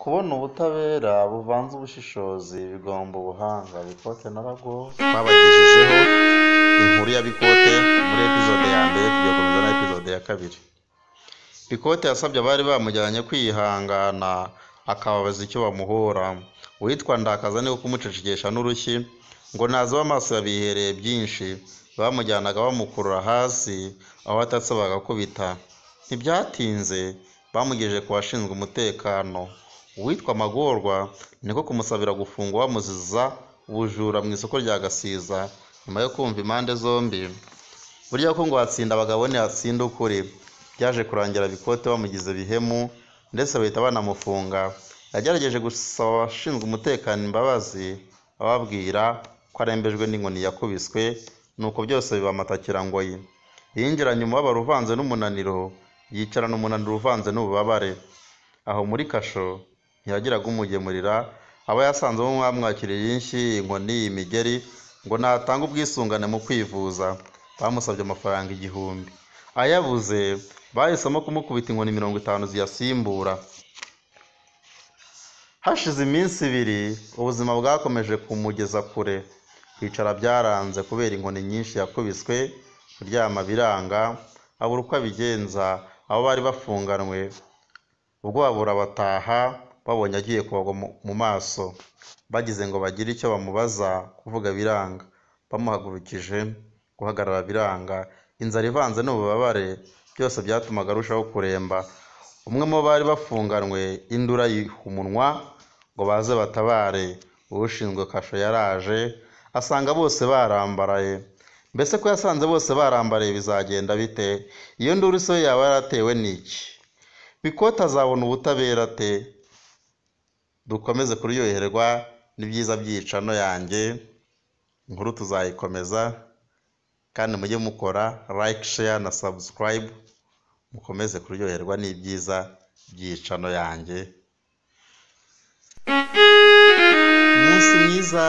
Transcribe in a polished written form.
Kubona ubutabera buvanze ubushishozi bigomba ubuhanga. Bikote narago Twabagejejeho inkuru ya Bikote muri episode ya mbere, tugiye gukomeza na episode ya kabiri. Bikote yasabye abari bamujyanye kwihangana, akababaza icyo bamuhora. Uwitwa Ndakaza niwe kumucecekesha n'urushyi ngo naziba amaso yabihereye byinshi. Bamujyanaga bamukurura hasi, aho atatse bagakubita. Ntibyatinze bamugejeje ku bashinzwe umutekano. Uwitwa Magorwa niko kumusabira gufungwa bamuziza ubujura mu isoko rya Gasiza. Nyuma yo kumva impande zombi, burya ko ngo hatsinda abagabo ntihatsinda ukuri, byaje kurangira Bikote bamugize bihemu, ndetse bahita banamufunga. Yagerageje gusaba abashinzwe umutekano imbabazi, ababwira ko arembejwe n'inkoni yakubiswe, nuko byose biba amatakirangoyi. Yinjiranye umubabaro uvanze n'umunaniro, yicarana umunaniro uvanze n'ububabare. Aho muri kasho ntiyagiraga umugemurira, abo yasanzemo bamwakiriye inshyi, inkoni, imigeri, ngo natanga ubwisungane mu kwivuza. Bamusabye amafaranga 1000, ayabuze bahisemo kumukubita inkoni 50 ziyasimbura. Hashize iminsi ibiri, ubuzima bwakomeje kumugeza kure. Kwicara byaranze kubera inkoni nyinshi yakubiswe, kuryama biranga, abura uko abigenza. Abo bari bafunganwe ubwoba burabataha, babonye agiye kubagwa mu maso. Bagize ngo bagire icyo bamubaza, kuvuga biranga. Bamuhagurukije, guhagarara biranga. Inzara ivanze n'ububabare byose byatumaga arushaho kuremba. Umwe mu bari bafunganwe induru ayiha umunwa ngo baze batabare. Ushinzwe kasho yaraje asanga bose barambaraye. Mbese ko yasanze bose barambaraye bizagenda bite? Iyo nduru se yaba yaratewe n'iki? Bikote azabona ubutabera ate? Dukomeze kuryoherwa n'ibyiza by'iyicano yanjye, inkuru tuzayikomeza, kandi mujye mukora like, share na subscribe, mukomeze kuryoherwa n'ibyiza by'iyicano yanjye. Umunsi mwiza.